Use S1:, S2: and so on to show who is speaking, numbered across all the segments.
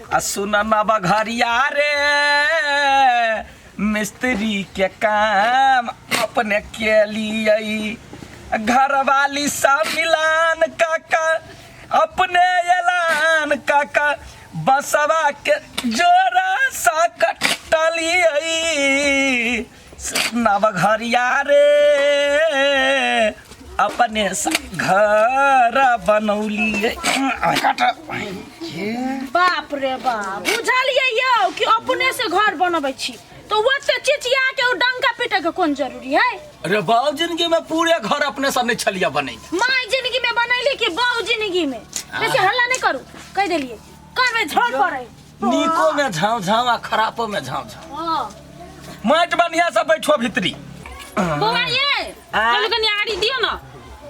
S1: आ सुन नव घरिया रे मिस्त्री के काम अपने के लिए घरवाली सा मिलान काका अपने एलान काका बसवा के जोरा सा कटलियै नव घरिया रे अपने सा घर बनौलियै। कट।
S2: बाप रे बाप, बुझलियै यौ कि अपने से घर बनबै छी तो ओते चिचिया के ओ डंका पीटे के कोन जरूरी है?
S1: अरे बाप, जिंदगी में पूरे घर अपने सब नहीं छलिया बने।
S2: माय जिंदगी में बनैली कि बाऊ जिंदगी में? बेसी हल्ला नहीं करू, कह देलिए कान में झोर पड़े।
S1: नीको में झाँव झाँव आ खरापो में झाँव झाँव।
S2: हाँ।
S1: माटि बढ़िया से बैठो भीतरी।
S3: बौआ ये
S1: आ?
S3: चलू कनी आरी दियो ना।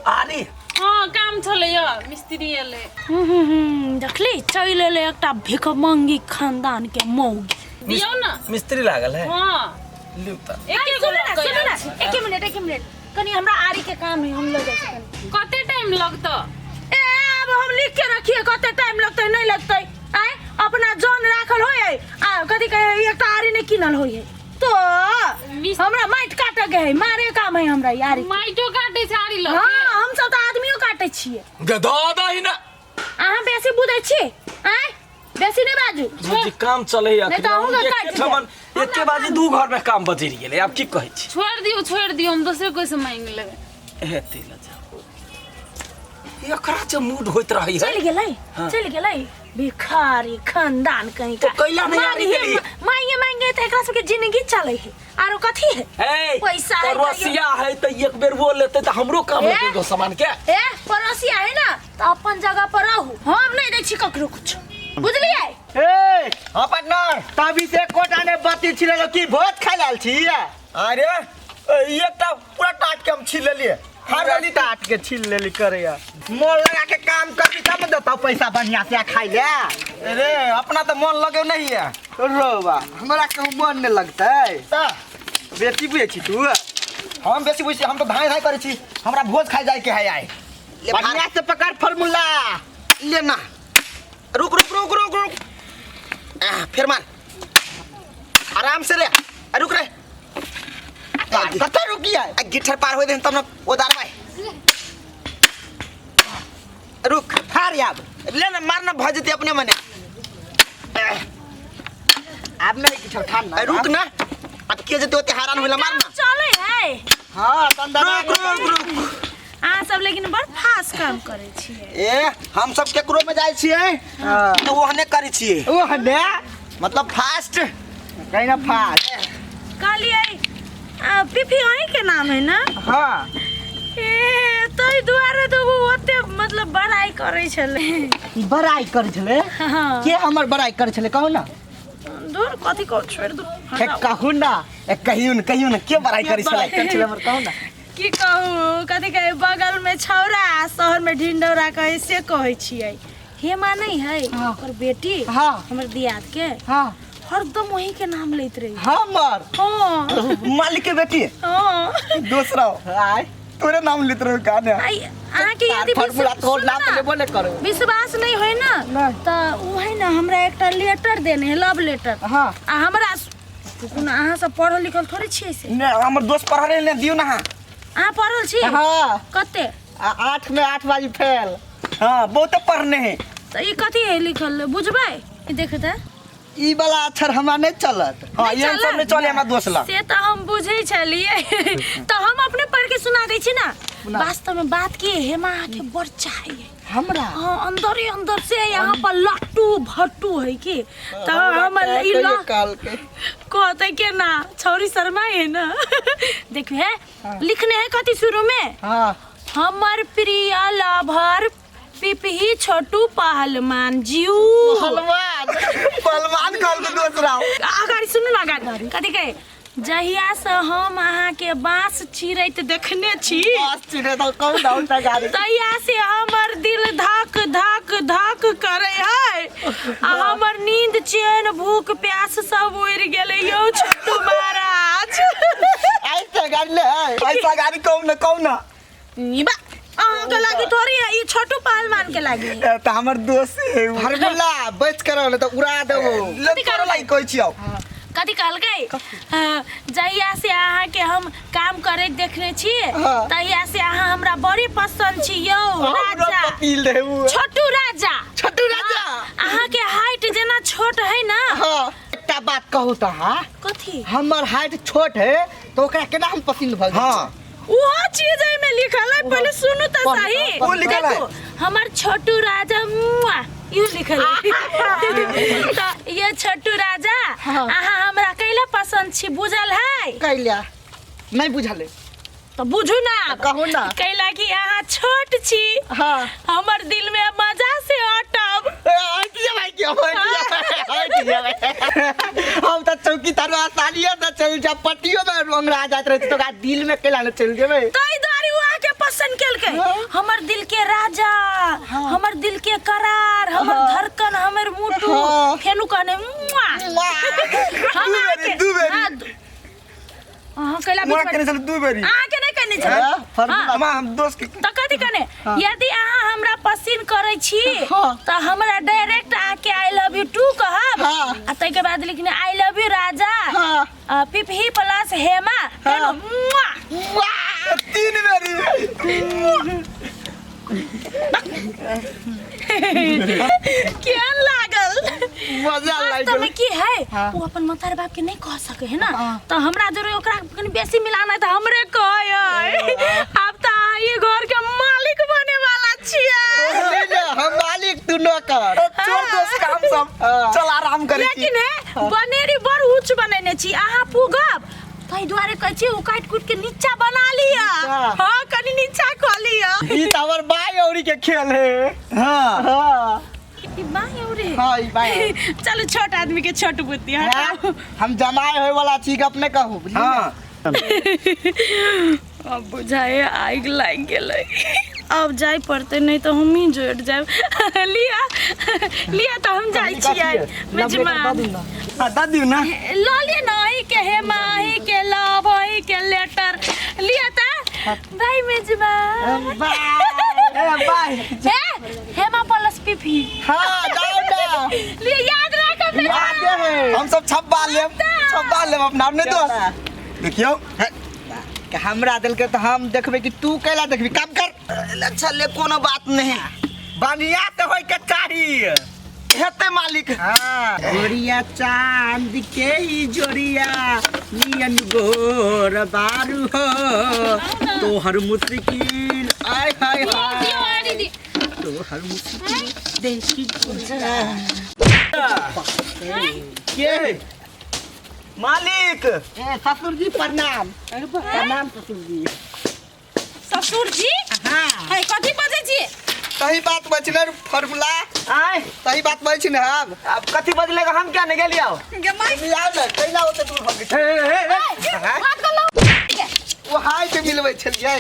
S1: आरी?
S3: हाँ, काम छलै य, मिस्त्री एलै।
S2: देखली चलि एलै एकटा भिखमंगी खानदान के मौगी।
S3: दियौ ना।
S1: मिस्त्री लागल है?
S3: हाँ।
S1: लिउ त।
S3: एके गो
S2: सुनू ना,
S3: लऽ
S2: सुनू ना,
S3: कऽ आयल छी।
S2: एके मिनट, एके मिनट, कनी हमरा आरी के काम है, हम लऽ जाइ छी कनी।
S3: कते टाइम लगतौ?
S2: ए आब हम लिख के रखिए कते टाइम लगतै नहीं लगतै। आय अपना जन राखल होय है आ कथी कहे एकटा आरी नहीं किनल होय है तो हमरा माटि काटे के है, मारे काम है हमरा ई आरी।
S3: माटियो काटे छै आरी लऽ के?
S2: हाँ, हम सब तऽ आदमियो काटे छियै।
S1: गधा दही ना।
S2: अहाँ बेसी बुझै छी? आय बेसी नहीं बाजू।
S1: जी काम चले या
S2: नहीं तऽ अहूँ के काटि देब।
S1: एके बाजी दू घर में काम बजरि गेलै, आब की कहै छी?
S3: छोड़ि दियौ, छोड़ि दियौ, हम दोसरे कोइ से मांगि लेबै।
S1: हेतै ल जाओ। एकरा जे मूड होइत रहै है।
S2: चलि गेलै।
S1: हाँ।
S2: चलि गेलै भिखारी खानदान कहीं का।
S1: तो कैला नहीं आरी देली?
S2: मांगे मांगे तऽ एकरा सबके जिंदगी चलै है, आरो कथी है?
S1: ए,
S2: पैसा है
S1: पड़ोसिया है तऽ एक बेर वो लेतै तऽ हमरो काम
S2: ए?
S1: लगेगो सामान के।
S2: ए पड़ोसिया है ना तऽ अपन जगह पर रहू, हम नहीं दै छी ककरो कुछ, बुझलियै?
S4: ए
S5: हाँ पार्टनर,
S4: तभी से कोटा ने बत्ती छिलेलो की भोज खाइ लाल छी?
S5: अरे एकटा पूरा टाट के हम छीन लेलिए।
S4: हर
S5: लेली
S4: टाट के छीन लेली करैया। मन लगा के काम करबी तब न देतौ पैसा बढ़िया से खाइ ले।
S5: अरे अपना तो मन लगे नहीं है।
S4: रोबा हमरा कहूँ मन नहीं लगतै।
S5: त
S4: बेसी बुझै छी तू?
S5: हम बेसी बुझै छी, हम तो धाय धाय करै छी, हमरा भोज खाइ जाय के है आइ।
S4: ले बढ़िया से पकड़ फॉर्मूला।
S5: ले ना, रुक रुक रुक रुक रुक, आ, फिर मार आराम से रे, आ, रुक रे।
S4: कतऽ रुकी है?
S5: आ, गिट्ठर पार हो देन तब न ओदार भाई। रुक
S4: फार आब।
S5: ले ना, मार ना भ जेतै अपने मने।
S4: आब नहीं किछो ठान ना।
S5: आ, रुक ना, अब के जेतै ओते हैरान होला, मार ना।
S2: चलै है।
S4: हाँ, तंदा
S5: रुक रुक रुक।
S2: अहाँ सब लेकिन बड़ फास्ट काम करै छियै।
S5: ए हम सब केकरो में जाइ छियै
S4: हाँ।
S5: तऽ ओहने करै छियै।
S4: ओहने
S5: मतलब फास्ट
S4: कहीं ना फास्ट।
S2: कहलियै पीपी अहीं के नाम है ना?
S4: हाँ।
S2: ए ताहि दुआरे तऽ ओ ओते मतलब बड़ाई करै छलै।
S4: बड़ाई करै छलै?
S2: हाँ।
S4: के हमर बड़ाई करै छलै कहू ना?
S2: दूर कथी कहू, छोड़ि दू।
S4: हे कहू ना।
S5: ए कहियौ न, कहियौ न, के बड़ाई करै छलै?
S4: बड़ाई करै छलै हमर, कहू ना।
S2: की कहू, कथी कहै बगल में छौरा शहर में ढिंढोरा कहै से कहै छियै। हेमा नहीं है
S4: हाँ।
S2: ओकर बेटी?
S4: हाँ।
S2: हमर दियाद के।
S4: हाँ।
S2: हरदम वही के नाम लैत रही।
S4: हमर?
S2: हाँ।
S5: मालिक के बेटी?
S2: हाँ।
S5: दोसरा
S4: आय
S5: तोरे नाम लेत रहो का ने?
S2: आई अहाँके यदि
S4: फॉर्मूला तोर
S2: सुनू
S4: नाम
S2: ना,
S4: लेबो ने करू।
S2: विश्वास नहीं होय ना
S4: नहीं।
S2: तऽ ओ है ना हमरा एकटा लेटर देने है, लव लेटर।
S4: हाँ।
S2: आ हमरा कोनो अहाँ सब पढ़ल लिखल थोड़े छियै से?
S5: ने हमर दोस्त पढ़ल रहे ने, दियौ ना अहाँ।
S2: अहाँ पढ़ल छी?
S4: हाँ।
S2: कते?
S4: 8 में 8 बाजी फेल।
S5: हाँ, बहुत पढ़ने है।
S2: तऽ ई कथी है लिखल बुझबै? ई देखू तऽ।
S4: ई वाला अक्षर हमरा नहीं चलत।
S5: हाँ,
S2: नहीं
S5: ये सब
S2: चलत?
S5: नहीं चले हमरा दोस्त ला।
S2: से तऽ हम बुझै छलियै, तऽ हम अपने पढ़ के सुना दै छी ना।
S4: सुना।
S2: वास्तव में बात की हेमा अहाँके बड़ चाहिए।
S4: हमरा?
S2: हाँ, अंदर ही अंदर से यहाँ पर लट्टू भट्टू है की तऽ हमर ई ल
S4: काल के
S2: कहते के ना छौरी शर्मा है ना। देखियो है।
S4: हाँ।
S2: लिखने है कथी शुरू में?
S4: हाँ।
S2: हमर प्रिय लभर पिपही छोटू पहलवान जीऊ।
S4: पहलवान।
S5: पहलवान कहल के दोसरा।
S2: अगाडि सुनू ना, अगाडि कथी कहे? जहिया से हम अहाँ के बांस चिरैत देखने छी,
S4: बांस चिरै तऽ कहू ना उल्टा गाड़ी।
S2: तहिया से हमर दिल धक धक धक करे है आ हमर नींद चैन भूख प्यास सब उड़ि गेलै यौ छोटू महाराज।
S4: ऐसा गाड़ी ले है।
S5: ऐसा गाड़ी कहू ना, कहू ना।
S2: ई बा, अहाँ के लागी थोड़ी है ई छोटू पहलवान के लागी।
S4: त हमर दोस्त है उ।
S5: फार्मूला बच कर रहले त उड़ा देबो।
S4: ले तोरा लागि कहै छियौ।
S2: कथी कहलकै? जहिया से अहाँ के हम काम करे देखने छी तहिया से अहाँ हमरा बड़ी पसंद छी यौ राजा।
S5: पतील रहे उ।
S2: छोटू राजा।
S5: छोटू राजा।
S2: अहाँ के हाइट जेना छोट है ना।
S5: हां एकटा बात कहू त हां
S2: कथी?
S5: हमर हाइट छोट है तो ओकरा केना हम पसंद भ गेल?
S4: हां
S2: वो चीज है में लिखल है, पहले सुनू तो सही।
S4: वो लिखल है।
S2: हमर छोटू राजा मुआ you लिखल है। तो ये छोटू राजा अहाँ हमरा कैला पसंद छी बुझल है?
S5: कैला नहीं बुझल है।
S2: तो बुझू ना।
S5: कहू ना।
S2: कैला कि अहाँ छोट छी।
S5: हाँ।
S2: हमर दिल में मजा से अटब।
S5: भाई की हम तो चौकी तरवा सालियो न चल जा पटियो में रंगरा जात रहे तो का दिल में कैला न चल जेबे।
S2: तई दुआरे उ आके पसंद केलकै। हमर दिल के राजा, हमर दिल के करार, हमर धड़कन, हमर मुटु। फेनु कहने मुआ। हम
S4: दू बेरी, दू बेरी।
S2: अहाँ कैला
S4: मोरा केने छल दू बेरी।
S2: अहाँ के नहीं कहने छल।
S4: हम हम दोस्त के
S2: त कथी कहने? यदि अहाँ हमरा पसिन करै छी त हमरा डायरेक्ट आके I love you two कहब आ तै के बाद लिखने I love you राजा पिपही प्लस हेमा फेनु मुआ।
S4: तीन बेरी।
S2: केहन लागल?
S5: मजा लागि
S2: वास्तव में की है वो अपन मतार बाप के नहीं कह सके है ना, तो हमरा जरूर ओकरा कनी बेसी मिलाना है तो हमरे कहे। अब त अहाँ ई घर के मालिक बने वाला छियै।
S5: हम मालिक तू नौकर।
S4: छोड़ दोस्त काम सब, चल आराम करे छी।
S2: लेकिन है बनेरी बड़ ऊंच बनेने छी अहाँ पुगब तै दुआरे कहै छी उ काटि कुटि के नीचा बना लिअ। हां कनी नीचा कऽ लिअ।
S5: ई त हमर बाई औरी के खेल है।
S4: हां
S5: हां
S2: ई बाई औरी।
S5: हां ई बाई।
S2: चलू छोट आदमी के छोट बुद्धि हटाओ।
S5: हम जमाई होय वाला छी अपने कहू।
S4: हां
S2: अब बुझाए आगि लागि गेलै, अब जाय पड़तै नहीं तो हम ही जोड़ जायब। लिया लिया तो हम जाइ छियै मेजबान।
S4: दा दियौ ना।
S2: ल लिअ न, अही के हेमा, अही के लव, अही के लेटर। लिअ त बाय मेजबान।
S5: बाय
S4: बाय।
S2: ए हेमा प्लस पीपी।
S5: हां जाओ ना।
S2: लिअ याद राखब।
S5: याद है।
S4: हम सब छप्पा लेब, छप्पा लेब अपना ने दोस्त। देखियौ
S5: हमरा दिल के तो हम देखबे कि तू कैला देखबी। काम कर।
S4: अच्छा ले कोनो बात नहीं, बढ़िया तो होय के चाही हेते मालिक।
S5: हां गोरिया चांद के ही जोड़िया नियन गोर बारू हो तोहर मुश्किल आय हाय हाय तोहर मुश्किल देखी
S4: के मालिक।
S5: ए ससुर जी प्रणाम। प्रणाम ससुर जी।
S3: ससुर जी?
S5: हां
S3: है कथी बजै छी?
S5: सही बात बचने फार्मूला।
S4: आय
S5: सही बात बजै छी ने। हम
S4: अब कथी बजलेगा हम क्या नहीं गेलियो?
S5: मिलाओ ना कैला ओते दूर हो गेल।
S4: ए ए ए
S3: हाथ के लो।
S5: ओ हाइट मिलबै छलियै।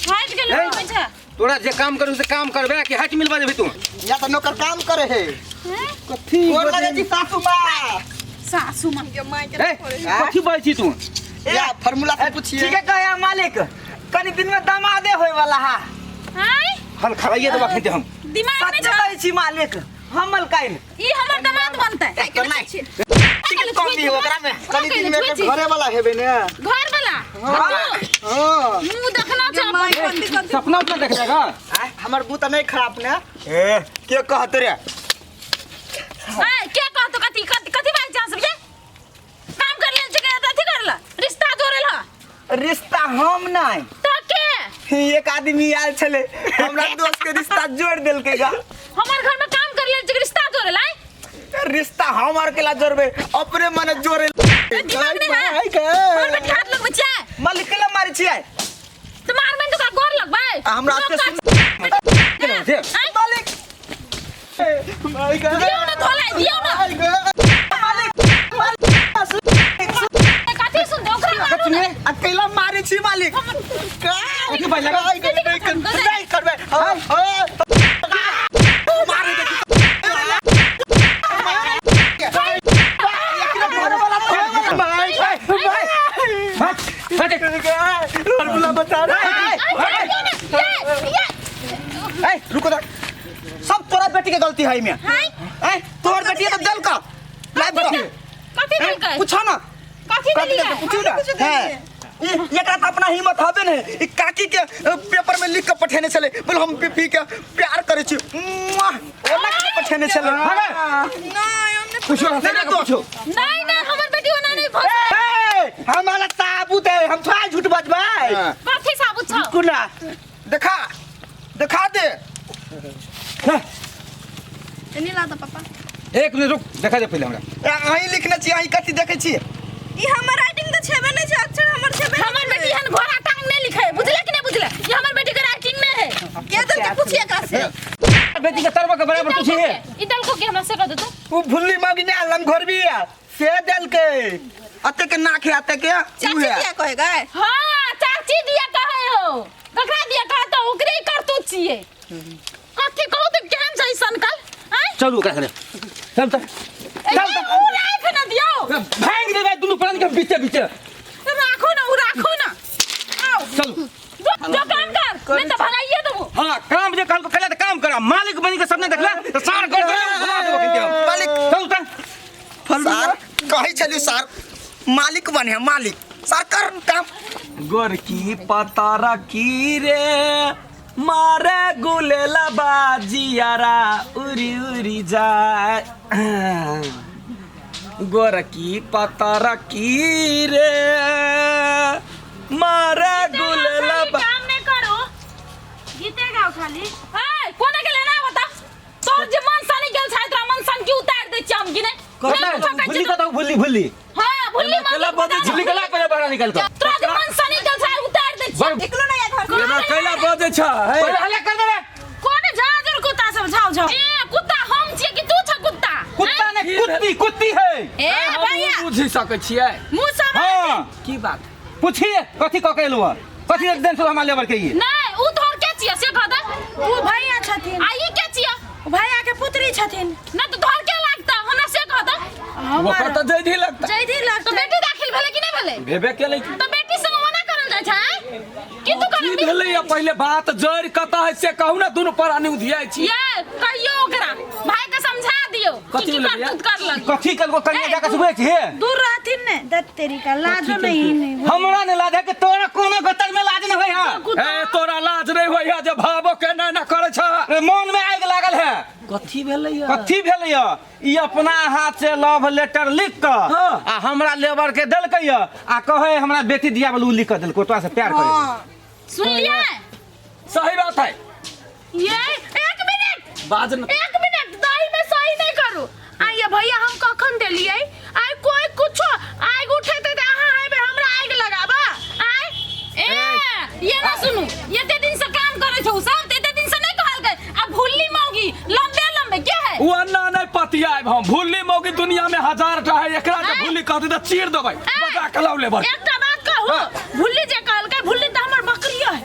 S3: हाइट के मिलबै छ।
S6: तोरा जे काम करू से काम करबे कि हाइट मिलबा जेबी तू?
S5: या त नौकर काम करे है।
S6: कथी
S5: गोर लगे छी सासू मां।
S3: सासू मां के मां के
S6: कथी बजै छी तू?
S5: या फार्मूला से पूछिए।
S4: ठीक है कहया मालिक, कनी दिन में दमादे होय वाला हा।
S3: हाय
S6: हल खराइए देबा खेते हम।
S3: दिमाग में
S4: सच कहै छी मालिक, हमल काइल
S3: ई हमर दमाद बनतै।
S4: ठीक है कम भी ओकरा में
S5: कनी दिन में घरे वाला हेबे ने।
S3: घर वाला?
S5: हां
S3: मुंह देखना छ अपन।
S6: सपना उपना देख लेगा।
S5: हमर मुंह त नहीं खराब ने।
S4: ए के कहत रे?
S3: ए के कहत? कथी कथी बात जान सब ये काम कर लेल छै अथी करला रिश्ता जोड़ेल ह।
S4: रिश्ता हम नहीं
S3: त के
S4: एक आदमी आयल छले हमरा दोस्त के रिश्ता जोड़ देलकै गा।
S3: हमर घर में काम कर लेल छै रिश्ता जोड़ेल। आय
S4: रिश्ता हम और केला जोड़बे अपने मने जोड़े।
S3: दिमाग नहीं है और बेटी हाथ लगबै छै।
S4: मालिक केला मारै छियै?
S3: त मार में तो का गोर लगबै
S4: हमरा से सुन मालिक।
S3: दियौ ना धोलाई दियौ ना।
S4: मालिक
S3: कथी सुन दे ओकरा मारू ना।
S4: अकेला मारै छी मालिक।
S6: कथी बाजै
S4: नहीं करबै। हां मारै दे
S6: भाई भाई
S4: फार्मूला बता रहा
S3: ये ये
S5: गलती है में हैं तोहर बेटिया तो दल का लाइव
S3: कथी देलकै?
S5: पूछो ना
S3: कथी देलियै?
S5: पूछू ना हैं एकरा तो अपना हिम्मत हबे ने ई काकी के पेपर में लिख के पठेने छले बोल हम पीपी के प्यार करे छी मुआ, ओना के पठेने छले
S7: नहीं हमने
S6: पूछो
S5: नहीं, नहीं,
S6: पूछो
S3: नहीं नहीं हमर बेटी ओना नहीं फंसे
S4: ए, हमारा साबुत है हम थोड़ा झूठ बजबै
S5: हाँ।
S3: कथी साबुत छौ
S4: कुना
S5: देखा देखा दे
S7: नहीं लाता पापा
S6: एक मिनट रुक देखा दे पहले हमरा
S5: अहीं लिखने छी अहीं कथी देखै छी
S7: ई हमर राइटिंग तऽ छेबे नहीं छै अक्षर हमर छेबे
S3: हमर बेटी हन घोड़ा टांग नहीं लिखे बुझले कि नहीं बुझले ये हमर बेटी के राइटिंग नहीं है
S7: के दल के पूछिए एकरा से
S6: बेटी के तरवा के बराबर तू छी है
S3: ई दल को के हमरा से कह दे तू
S4: उ भुल्ली मगी ने लम घर भी है से दल के
S5: अते के नाक है अते के
S7: चाची
S5: उ है
S7: दिया कहे गए
S3: हां चाची दिया कहे हो ककरा दिया कहे तो ओकरे ही करतूत छिए कथी कहू तो केहन छै सनकल आँय
S6: चलू ओकरा घरे चल चल
S3: ए, उ राख न दियौ
S6: भांग देबै दुनू प्राणी के बीचे बीचे
S3: राखू न उ राखू न आओ
S6: चलू
S3: जो जो काम कर नहीं तो भगाइए देबो
S6: हाँ काम जे कहल को कला त काम करा मालिक बनी के सबने देखला त सार कर दे घुमा देबो किनते हम
S5: मालिक
S6: चलू त
S5: सार कहै छलियो सार मालिक बने मालिक सार कर काम
S1: गोरकी पतारा की रे मारे गुलेला बाजियारा उरी उरी जाए गोरकी पतारा की रे मारे गुलेला
S2: खाली
S1: बा
S2: काम नहीं करो गीते गाओ खाली
S3: ए कोना के लेना बता तोर जे मन सन गेल छै तोरा मन सन की उतार दे छी हम कि नहीं
S6: भुल्ली कतौ भुल्ली भुल्ली
S3: हां भुल्ली मन
S1: कैला बजै छी?
S6: भुल्ली कला पहिले बाहर निकाल के
S3: तोरा जे मन सन गेल छै उतार दे छी
S7: निकलो ना यार घर से
S1: एना कैला बजै छ हे
S6: पहिले हल्ला कर देबे
S2: कोन झाजर कुत्ता सब झाओ झाओ
S3: ए कुत्ता हम छिए कि तू छ कुत्ता
S6: कुत्ता ने कुत्ती कुत्ती है
S3: ए
S1: हम
S3: भैया
S1: बुझि सकै छियै
S2: मुंह सब
S6: हाँ
S1: की बात
S6: पूछिए कथी कह के एलु है कथी एक दिन से हमारे लेबर के ये
S3: नहीं उ तोहर के छिए से कह दे
S2: उ भैया छथिन
S3: आ ई के छिए
S2: उ भैया के पुत्री छथिन
S3: नहीं तो तोहर के लागता हमरा से कह दे
S1: ओकर तऽ जैधी लगता
S2: जैधी
S3: तो
S2: लगतै
S3: बेटी दाखिल भेलै कि नहीं भेलै
S1: भेबे केलै
S3: तो बेटी संग मना करल जाइ छै की तू
S1: की
S3: करबी
S1: भेलै या पहिले बात जड़ि कतऽ है से कहू ने दुनू प्राणी उधियाइ छी
S3: ये कहियो ओकरा भाई के समझा दियो कि
S1: कथी
S3: की
S1: भेलै भैया?
S3: करतूत करलक
S6: कथी कल को कन्या जाके सुबह छी
S2: दूर रहथिन ने दत तेरी का लाजो नहीं नहीं
S6: हमरा ने लाज है कि तोरा कोनो गतर में लाज नहीं होय है
S1: ए तोरा लाज नहीं होइ है जे भावो के ना ना करै छ
S6: रे मन में आगि लागल है
S1: कथी भेलै या
S6: कथी भेलै है ई अपना हाथ से लव लेटर लिख के
S1: हाँ।
S6: आ हमरा लेबर के देलकै है आ कहे हमरा बेटी दिया बोलू लिख के देलको तोरा से प्यार करे
S3: सुन लिया
S1: सही बात है
S3: ये एक मिनट
S1: बाज न
S3: एक मिनट दही में सही नहीं करू
S2: आइए भैया हम कखन देलियै आइ कोई कुछो आगि उठेतै तऽ अहाँ आबि हमरा आगि लगाबा
S3: आय ए ये ना सुनू एते दिन से काम करे छौ सब एते दिन से नहीं कहल गए आ भुल्ली मौगी लंबे लंबे के है
S1: ओ अन्ना नहीं पतियाब हम भुल्ली मौगी दुनिया में हजार टा है एकरा जे भुल्ली कहतै तऽ चीर देबै बजा के लाउ लेबर
S2: एकटा बात कहू भुल्ली जे कहलकै भुल्ली तऽ हमर बकरियो है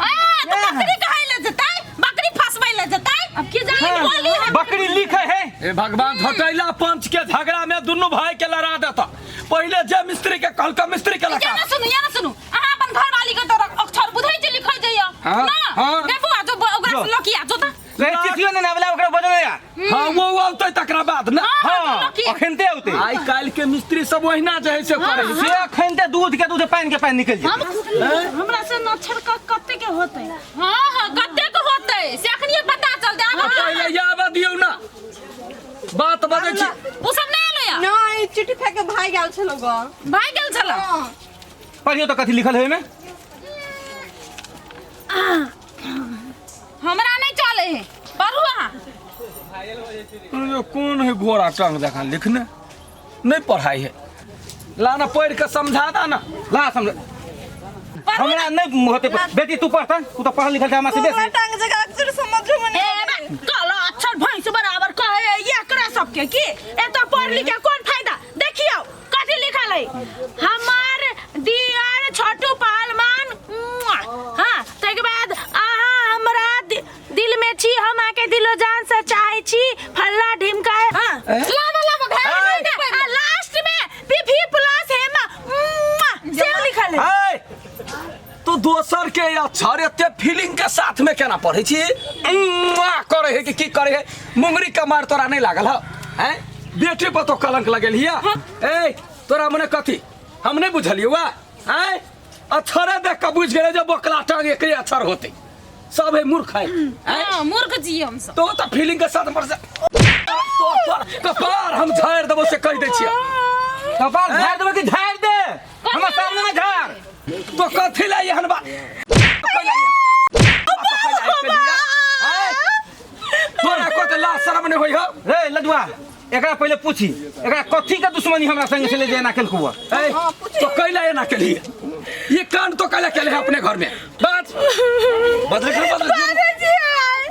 S3: ए तो बकरी कहै ले जतै बकरी फसबै ले जतै
S2: अब की जाने
S3: बोली है
S6: बकरी लिखे है
S1: हे भगवान झटैला पंच के झगड़ा में दुनू भाई के लड़ा देता पहिले जे मिस्त्री के कहलका मिस्त्री के
S3: ये
S1: लगा
S3: ना सुनू ये ना सुनू अहाँ अपन घर वाली के तो अक्षर बुझै छै लिखै जइयो
S6: हाँ,
S3: ना
S6: हाँ।
S3: गे बुआ जो ओकरा से लकिया जो त
S6: रे चिठियो ने आबला ओकरा बजने या
S1: हाँ वो औतै तकरा बाद ना
S3: हाँ,
S6: हाँ
S3: लकिया।
S6: अखनते औते
S1: आइ काल्हि के मिस्त्री सब ओहिना जे है से करै छै
S6: से अखनते दूध के दूध पानि के पानि निकलि जेतै
S2: हमरा से नक्षर कते के होतै
S3: हाँ हाँ कते के होतै से अखनिये पता चलतै आब
S1: पहिले आबऽ दियौ ना बात बजै छी
S3: उ सब नहि एलै या
S7: नहीं चिट्ठी फेंक के भाग गेल छलो ग
S3: भाग गेल छल
S6: पढ़ियो तो कथी लिखल है ओहिमे
S3: हमरा नहि चलै है पढ़ू अहाँ
S1: यो कोन है घोड़ा टांग जकाँ लिखने नहीं पढ़ाई है ला ना पढ़ के समझा दा ना
S6: ला समझ
S3: पढ़ू
S6: हमरा नहीं होते बेटी तू पढ़ता तू तो पढ़ल लिखल छै हमरा से
S7: घोड़ा
S6: बेसी
S7: टांग जगह अक्षर समझो में
S2: ए
S7: नहीं
S2: बा, काला अक्षर भैंस बराबर कहे एकरा सबके की एतो पढ़ लिख के कोन फायदा देखियो कथी लिखल है हमार दियर छोटू पहलवान मुआ। हाँ ताहिके बाद अहाँ हमरा दिल में छी हम अहाँके दिलो जान से चाहे छी फल्ला ढिमका हाँ
S3: लाबो लाबो घर में नहीं
S2: आ लास्ट में पीपी प्लस हेमा मुआ, सेहो लिखल है
S1: है तू दोसर के अक्षर एते फीलिंग के साथ में केना पढ़ै छी उम्मा करे है कि की करे है मुंगरी के मार तोरा नहीं लागल हो हैं बेटी पर तो कलंक लगेल हिया ए तोरा मने कथी हम नहीं बुझलियो वा हैं अक्षरे देख के बुझ गेले जे बोकला टांग एकरे अक्षर होते सब है मूर्ख है हैं
S3: हाँ, मूर्ख छी हम सब
S1: तो तो फीलिंग के साथ पर से तो तोर कपार हम झाड़ देबो से कहि दै छियै
S6: कपार झाड़ देबो कि झाड़ दे हमर सामने में झाड़
S1: तो कथी ला एहन बात तोरा को तऽ लाज शरम नहि होइ हौ
S6: रे लडुआ एकरा पहिले पूछी एकरा कथी के दुश्मनी हमरा संग छलै जे एना केलकौ
S1: ए, तो कैला एना केलही ये कांड तो कैला केले है अपने घर में बस बदले कर बदले
S2: बाबूजी आय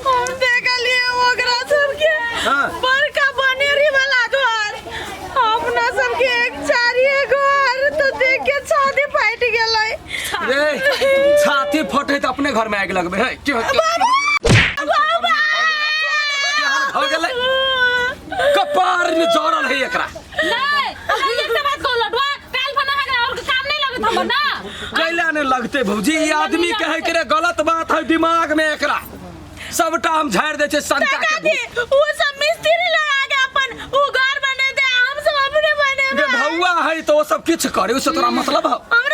S2: हम देखलिए ओकरा सबके
S1: हाँ।
S2: बड़का बनेरी वाला घर अपना सबके एक चारिये घर तो देख के छाती फाटि गेलै
S1: रे छाती फटे तऽ अपने घर में आगि लगबे है की होतै? हो गेलै कपार में जरल है एकरा
S3: नहीं हमरा एकटा बात कहू लडुआ काल्हि फना अहाँके और काम नहीं लगत हमर ना
S1: कैला ने लगते भौजी ई आदमी कहे के रे गलत बात है दिमाग में एकरा सबटा हम झाड़ि दै छै शंका के भूत।
S2: वो सब मिस्त्री लगा के अपन उ घर बनेते हम सब अपने
S1: गे
S2: बनेबै
S1: भौआ है तो ओ सब किछु करे उससे तोरा मतलब हो
S2: हम